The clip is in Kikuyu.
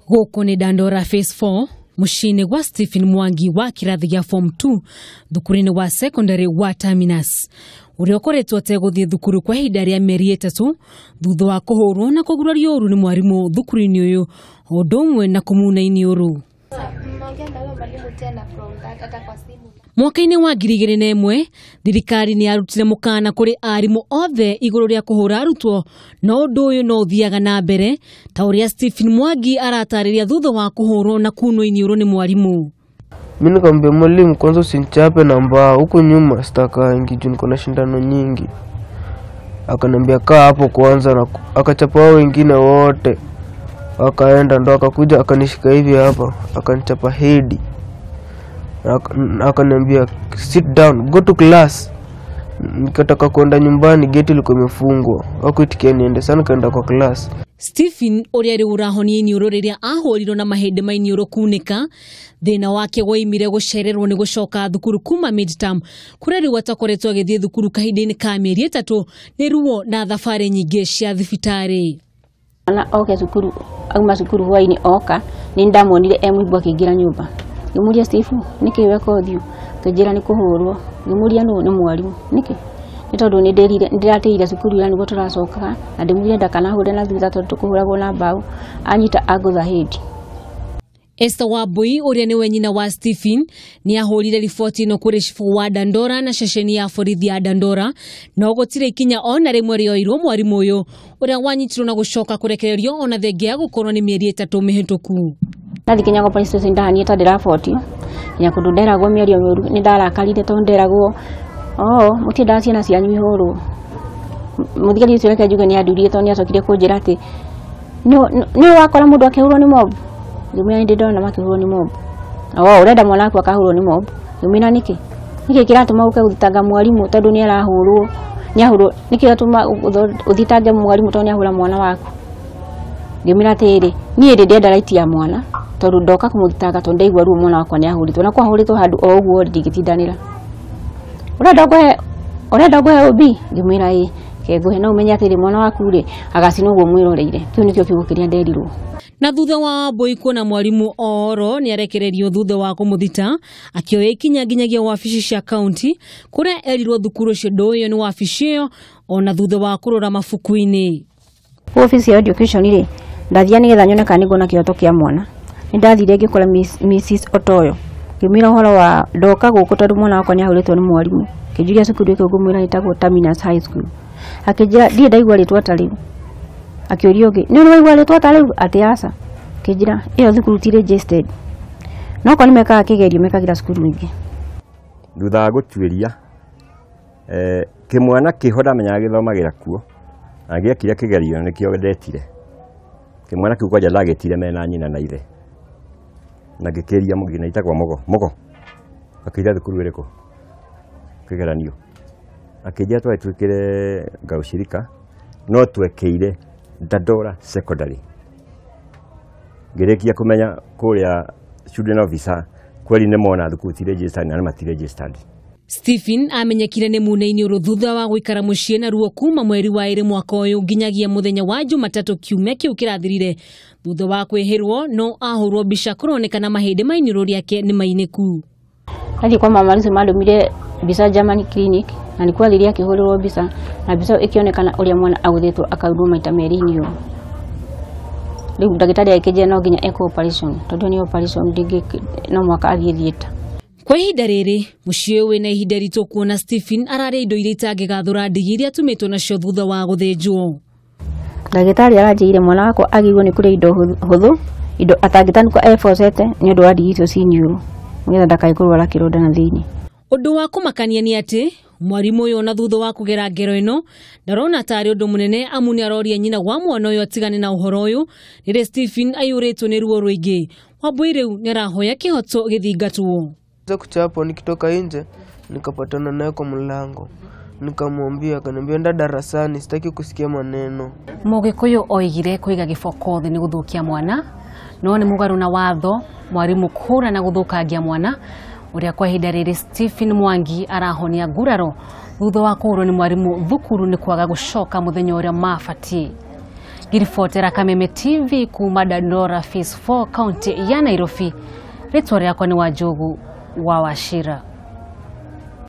Gũkũ nĩ Dandora Phase 4 mũciĩ-inĩ gwa Stephen Mwangi wa kĩrathi gĩa form 2 thukuru-inĩ wa secondary wa Terminus ũrĩa ũkoretwo ategũthiĩ thukuru kwa ihinda rĩa mĩeri 3 thutha wa kũhũrwo na kũgurario ũru nĩ mwarimũ thukuru-inĩ ũyũ ũndũ ũmwe na kũmuna iniũrũ. Mwaka-inĩ wa 2001 thirikari nĩ yarutire mũkana kũrĩ arimũ othe igũrũ rĩa kũhũra arutwo, no ũndũ ũyũ no ũthiaga na mbere ta ũrĩa Stephen Mwangi aratarĩria thutha wa kũhũrwo na kunwo iniũrũ nĩ mwarimũ. Mimi nikamwambia mwalimu, kwanza usinichape na mbao huko nyuma sitakangi juu niko na shindano nyingi. Akaniambia kaa hapo kwanza, na akachapa wao wengine wote wakaenda, ndo akakuja akanishika hivi hapa akanichapa hedi. Akaniambia sit down, go to class. Nikataka kwenda nyumbani, gate ilikuwa imefungwa, hawakuitikia niende sana, kaenda kwa class. Stephen ũrĩa rĩu ũrahonia iniũrũ rĩrĩa ahũrirwo na mahĩndĩ ma iniũrũ kunĩka, thĩna wake woimire gũcererwo nĩ gũcoka thukuru kuma midterm kũrĩa rĩu atakoretwo agĩthiĩ thukuru kahinda-inĩ ka mĩeri 3 nĩ ruo na thabarĩ nyingĩ cia thibitarĩ. Mwana oke cukuru, auma cukuru hwainĩ oka, nĩ ndamuonire e mũimbu akĩingĩra nyũmba. Ngĩmũria Steve, nĩkĩ weka ũthiũ? Akĩnjĩra nĩ kũhũrwo. Ngĩmũria nũ? Nĩ mwarimũ. Nĩkĩ? Nĩ tondũ nĩ ndĩratĩire cukuru ira nĩguo tũracokaga, na ndĩmũrie ndakanahũre na thutha tondũ tũkũhũragwo na mbaũ, anyita angũtha hĩndĩ. Esther Wambui ũrĩa nĩwe nyina wa Stephen nĩ ahũrire riboti ĩno kũrĩ cibũ wa Dandora na ceceni ya borithi ya Dandora, no gũtirĩ ikinya ona rĩmwe rĩoirwo mwarimũ ũyũ ũrĩa wanyitirwo na gũcoka kũrekererio ona thengia ya gũkorwo nĩ mĩeri 3 mĩhĩtũku. Ndathi Kinyango police station ndahanire ta ndĩrabotio nginya kũndũ nderagwo mĩario mĩũru, nĩ ndarakarire tondũ nderagwo oh mũtiendaga ciana cianyu ihũrwo. Mũthigari ũcio reke njuge nĩ andurire tondũ nĩ acokire kũnjĩra atĩ nĩ wakora mũndũ akĩhũrwo nĩ mob. Ngĩmwĩra nĩ ndĩndona makĩhũrwo nĩ mob. Oh ũrenda mwana waku akahũrwo nĩ mob? Ngĩmwĩra nĩkĩ? Nĩkĩ kĩratũma ũke gũthitanga mwarimũ tondũ nĩ arahũrwo? Nĩ ahũrwo, nĩkĩ kĩratũma ũthitange mwarimũ tondũ nĩ ahũra mwana waku? Ngĩmwĩra atĩrĩrĩ, niĩ rĩ ndĩrenda right ya mwana tondũ ndoka kũmũthitanga tondũ ndaigua ruo mwana wakwa nĩ ahũrĩtwo, na kwahũrĩtwo handũ o ũguo ndingĩtindanĩra. Ũrenda ngũhe, ũrenda ngũhe OB? Ngĩmwĩra ĩĩ. Ke ngũhe, no ũmenye atĩrĩ mwana waku rĩ agacinwo ũguo mwĩroreire. Kĩu nĩkĩo kiugo kĩrĩa nderirwo. Na thutha wa Wambui kuona mwarimũ oro nĩ arekererio thutha wa kũmũthita, akĩoya ikinya nginyagia wabici cia kaunti kũrĩa erirwo thukuru ũcio ndũĩyo nĩ wabici ĩyo ona thutha wa kũrora mabuku-inĩ. Wabici ya education rĩ ndathia nĩgetha nyone kana nĩnguona kĩhoto kĩa mwana. Nĩ ndathire ngĩkora Mrs Otoyo, ngĩmwĩra ũhoro wa ndoka gũkũ tondũ mwana wakwa nĩ ahũrĩtwo nĩ mwarimũ. Akĩnjũria cukuru ĩkũ, ngũmwĩra ĩtagwo Terminus High School. Akĩnjĩra ndirĩ ndaigua rĩtwa ta rĩu. Akĩũria ũngĩ, nĩ ũrĩ waigua rĩtwa ta rĩu? Atĩ aca. Akĩnjĩra ĩyo thukuru ti registered, no okorwo nĩ mekaga kĩgerio mekagĩra cukuru ingĩ. Thutha wa gũtuĩria kĩmwana kĩho ndamenyaga gĩthomagĩra kuo, na gĩekire kĩgerio nĩkĩo ndetire. Kĩmwana kĩu kwanja ndagĩtire mena nyina na ithe, na ngĩkĩria mũgĩ ĩtagwo Mũgo. Mũgo akĩira thukuru ĩrĩkũ kĩgeranio, akĩnjĩra twarĩ twĩkĩre ngaucirika no twekĩire Dandora Secondary. Ngĩrĩkia kũmenya kũrĩa student officer kweli nĩ mona thukuru ti registered na nĩ mati registered. Stephen amenyekire nĩ mune iniũrũ thutha wa gũikara mũciĩ na ruo kuma mweri wa 2 mwaka ũyũ nginyagia mũthenya wa Jumatatũ kiumia kĩu kĩrathirire thutha wa kwĩhĩrwo, no ahũrwo mbica kũronekana mahĩndĩ ma iniũrũ rĩake nĩ mainĩku. Nathiĩ kwa mama Lucy mandũmire mbica Germany clinic, na nĩ kwathire akĩhũrĩrwo mbica, na mbica ĩkĩonekana ũrĩa mwana agũthĩtwo akaurwo maita merĩ iniũrũ. Rĩu ndagĩtarĩ agĩkĩnjĩra no nginya ekwo operation, tondũ nĩ operation ndingĩ no mwaka athiĩ theatre. Kwa ihinda rĩrĩ mũciĩ ũyũ wĩna ihinda ritũ kuona Stephen ararĩa indo iria itangĩgathũra ndigi iria atumĩtwo nacio thutha wa gũthĩnjwo. Ndagĩtarĩ aranjĩrire mwana wakwa agĩrĩirwo nĩ kũrĩa indo hũthũ, indo atangĩtanuka ebocete nĩ ũndũ wa ndigi icio ci iniũrũ, nĩgetha ndakae kũrwara kĩronda na thĩinĩ. Ũndũ wa kũmakania nĩ atĩ mwarimũ ũyũ ona thutha wa kũgera ngero ĩno ndarona tarĩ ũndũ mũnene, amu nĩ aroria nyina wa mwana ũyũ atigane na ũhoro ũyũ rĩrĩa Stephen aiyũrĩtwo nĩ ruo rũingĩ. Wambui rĩu nĩ arahoya kĩhoto gĩthingatwo. Kuchapwa nikitoka nje nikapatana naye kwa mlango, nikamwambia, akaniambia enda darasani, sitaki kusikia maneno. Mũgĩkũyũ oigire kũiga gĩboko thĩ nĩ gũthũkia mwana, no nĩ mũgarũ na watho mwarimũ kũhũra na gũthũkangia mwana ũrĩa kwa ihinda rĩrĩ Stephen Mwangi arahonia nguraro thutha wa kũhũrwo nĩ mwarimũ thukuru nĩ kwaga gũcoka mũthenya ũrĩa mabatiĩ. Ngiribotera Kameme TV kuma Dandora Phase 4 kaunti ya Nairobi. Ritwa riakwa ni Wanjogu wa Wachira.